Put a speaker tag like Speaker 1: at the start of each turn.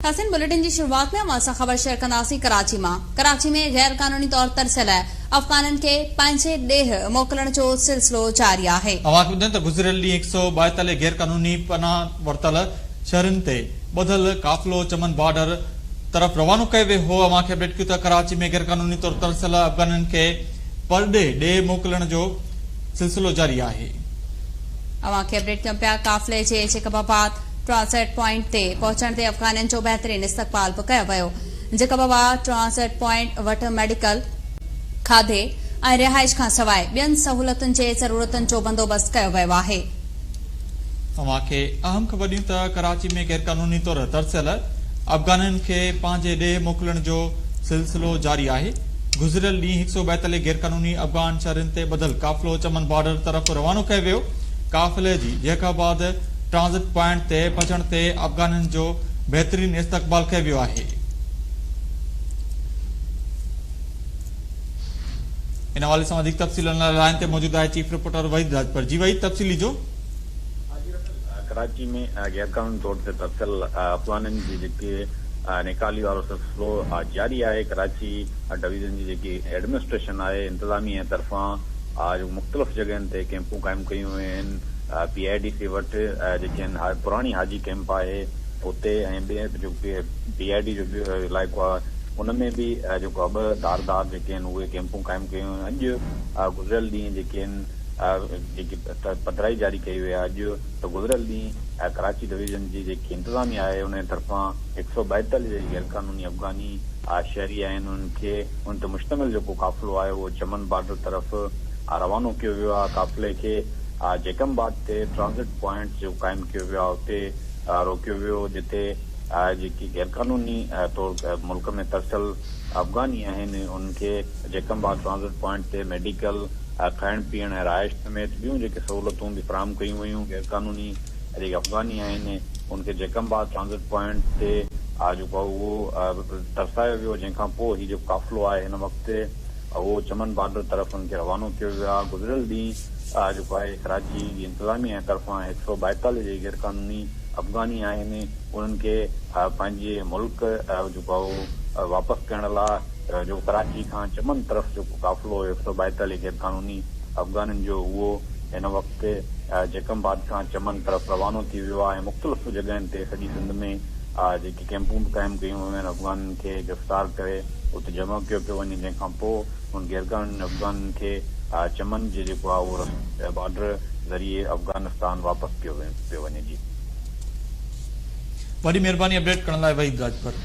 Speaker 1: ناظرين بليٽن جي شروعات ۾ اوهان سان خبر شيئر ڪنداسين ڪراچي مان ڪراچي ۾ غير قانوني طور ترسيل افغانن کي پنهنجي ڏيهه موڪلڻ جو سلسلو جاري آهي.
Speaker 2: اوهان کي ٻڌايون ته گذريل ڏينهن 142 غير قانوني پناهه ورتل شهرين تي ٻڌل قافلو چمن بارڊر طرف روانو ڪيو ويو هو اوهان کي اپڊيٽ ڪيون ته ڪراچي ۾ غير قانوني طور ترسيل افغانين کي پرڏيهه ڏيهه موڪلڻ جو سلسلو جاري آهي.
Speaker 1: اوهان کي اپڊيٽ ڪيون پيا قافلي جي جيڪب آباد ٽرانزٽ پوائنٽ تي پهچڻ تي افغانين جو بهترين استقبال به ڪيو ويو. جيڪب آباد ٽرانزٽ پوائنٽ وٽ ميڊيڪل، کاڌي ۽ رهائش کانسواء ٻين سهولتن جي ضرورتن جو بندوبست ڪيو ويو آهي.
Speaker 2: اوهان کي اهم خبر ڏيون ته ڪراچي ۾ غيرقانوني طور ترسيل افغانين کي پنهنجي ڏيهه موڪلڻ جو سلسلو جاري آهي. گذريل ڏينهن 142 غيرقانوني افغان شهرين تي ٻڌل قافلو چمن بارڊر طرف روانو ڪيو ويو. قافلي جي جيڪب آباد ٽرانزٽ پوائنٽ تي پهچڻ تي افغانين جو بهترين استقبال ڪيو ويو آهي. ان حوالي سان وڌيڪ تفصيل ڏيڻ لاء لائين تي موجود آهي چيف رپورٽر وحيد راڄپر جي وحيد تفصيل ڏجو.
Speaker 3: ڪراچي ۾ غيرقانوني طور تي ترسيل افغانين جي جيڪي نيڪالي وارو سلسلو جاري آهي ڪراچي ڊويزن جي جيڪي ايڊمنسٽريشن آهي انتظاميه طرفان مختلف جڳهين تي ڪيمپون قائم ڪيون ويون آهن پي I D C وٽ جيڪي آهن پراڻي حاجي ڪيمپ آهي اتي ۽ ٻئي جو پي I D جو ٻيو علائقو آهي ان ۾ به جيڪو آهي ٻه ڌار ڌار جيڪي آهن اهي ڪيمپون قائم ڪيون ويون اڄ گذريل ڏينهن جيڪي آهن جيڪي پڌرائي جاري ڪئي وئي آهي اڄ ته گذريل ڏينهن ڪراچي ڊويزن جي جيڪي انتظاميا آهي ان جي طرفان 142 جيڪي غيرقانوني افغاني شهري آهن انهن کي انهن تي مشتمل جيڪو قافلو آهي اهو چمن بارڊر طرف روانو ڪيو ويو آهي قافلي کي جيڪم آباد تي ٽرانزٽ پوائنٽ جيڪو قائم ڪيو ويو آهي اتي روڪيو ويو جتي جيڪي غيرقانوني طور ملڪ ۾ ترسيل افغاني آهن انهن کي جيڪم آباد ٽرانزٽ پوائنٽ تي ميڊيڪل، کائڻ پيئڻ ۽ رهائش سميت ٻيون جيڪي سهولتون به فراهم ڪيون ويون غيرقانوني جيڪي افغاني آهن انهن کي جيڪم آباد ٽرانزٽ پوائنٽ تي جيڪو آهي اهو ترسايو ويو جنهن کان پوء هي جيڪو قافلو آهي هن وقت اهو چمن بارڊر طرف انهن کي روانو ڪيو ويو آهي گذريل ڏينهن جيڪو آهي ڪراچي جي انتظاميه طرفان 142 جيڪي غير قانوني افغاني آهن انهن کي پنهنجي ملڪ جيڪو آهي اهو واپس ڪرڻ لا جو ڪراچي کان چمن طرف جيڪو قافلو هيو 142 غير قانوني افغانين جو اهو هن وقت جيڪب آباد کان چمن طرف روانو ٿي ويو آهي ۽ مختلف جڳهين تي سڄي سنڌ ۾ جيڪي ڪيمپون به قائم ڪيون ويون آهن افغانين کي گرفتار ڪري اتي جمع ڪيو پيو وڃي جنهن کان پوء انهن غيرقانوني افغانين کي چمن جي جيڪو آهي اهو رستي بارڊر ذريعي افغانستان واپس ڪيو پيو وڃي جي.
Speaker 2: وڏي مهرباني اپڊيٽ ڪرڻ لاء وحيد راڄپر.